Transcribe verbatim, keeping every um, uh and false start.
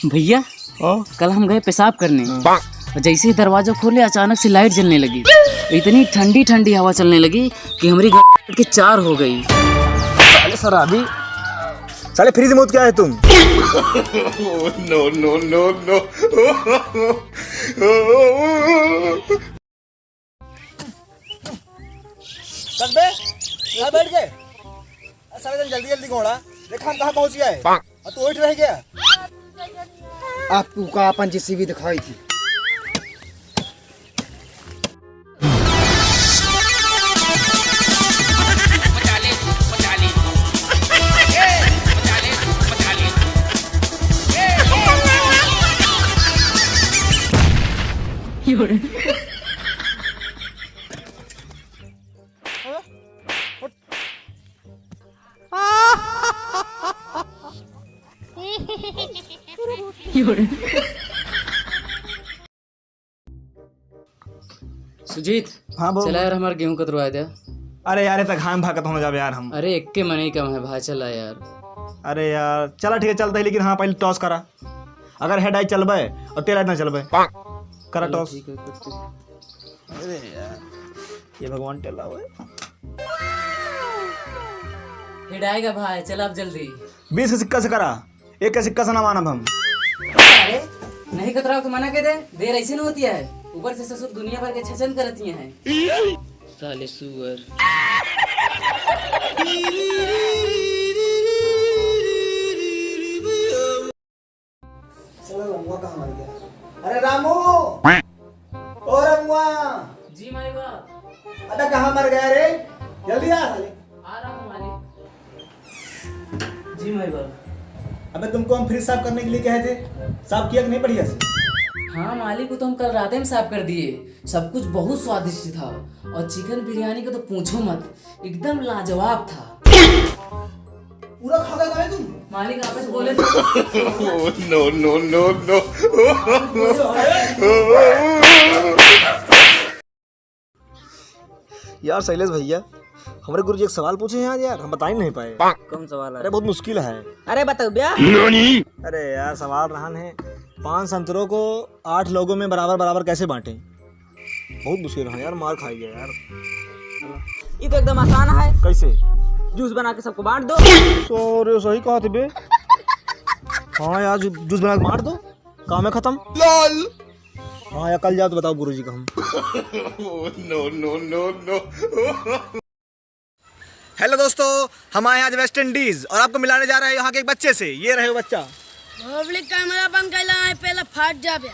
भैया, हाँ? कल हम गए पेशाब करने। हाँ। और जैसे ही दरवाजा खोले, अचानक से लाइट जलने लगी। इतनी ठंडी ठंडी हवा चलने लगी कि हमारी गाड़ी के चार हो गई। साले शराबी, साले फ्रिज में क्या है तुम? No, no, no, no। चल बे, यहाँ बैठ के। अरे साले, जल्दी जल्दी घोड़ा, देख हम कहाँ पहुँच गया है। और तू उठ रह गया। आपको का अपन जेसीबी दिखाई थी। सुजीत, हाँ, बोल। चला यार, हमार गेहूं कतरवा दे। अरे यार, ये तो घाम भागत होने जाबे यार हम। अरे, एक के मनई कम है भाई, चला यार। अरे यार, चला ठीक है, चलते हैं, लेकिन हाँ, पहले टॉस करा। अगर हेड आई चलबे और टेल आई ना चलबे, करा चलो, टॉस। ठीक है, करते हैं। अरे यार, ये भगवान टेला हुआ है। हेड आएगा भाई, चल अब जल्दी। बीस के सिक्का से करा, एक के सिक्का से ना मानब हम। अरे, नहीं कतराव तो मना के दे, देर ऐसे न होती है। ऊपर से ससुर दुनिया भर के छचन करती हैं। साले सुअर। साला रमुआ कहाँ मर गया? अरे रामू, ओ रमुआ। जी माई बाप। अबे कहाँ मर गया रे? जल्दी आ साले। आ रहा हूँ मालिक। जी माई बाप। अबे तुमको हम फ्रिज साफ करने के लिए कहे थे, साफ किया कि नहीं बढ़िया से? हाँ मालिक, वो तो हम कल रात में साफ कर दिए। सब कुछ बहुत स्वादिष्ट था और चिकन बिरयानी का तो पूछो मत, एकदम लाजवाब था। पूरा खा गए भाई तुम? मालिक आप ही बोले थे। No, no, no, no। यार शैलेश भैया, हमरे गुरुजी एक सवाल पूछे हैं आज यार, हम बता ही नहीं पाए। कौन सवाल है? अरे बहुत मुश्किल है। अरे बताओ भैया। अरे यार सवाल रहन है, पांच संतरों को आठ लोगों में बराबर बराबर कैसे बांटें? बहुत मुश्किल है यार, मार खाई गया यार। ये तो एकदम आसान है। कैसे? जूस बना के सबको बांट दो। सॉरी, सही कहा थे बे। हाँ यार, जू-, जूस बना के बांट दो, काम है खत्म। हाँ यार, कल जाओ तो बताओ गुरुजी को हम। No, no, no, no। हेलो दोस्तों, हम आए हैं आज वेस्ट इंडीज और आपको मिलाने जा रहे हैं यहाँ के एक बच्चे से। ये रहे वो बच्चा। पब्लिक कैमरा बंद कर लेना है, पहले फाट जाबे।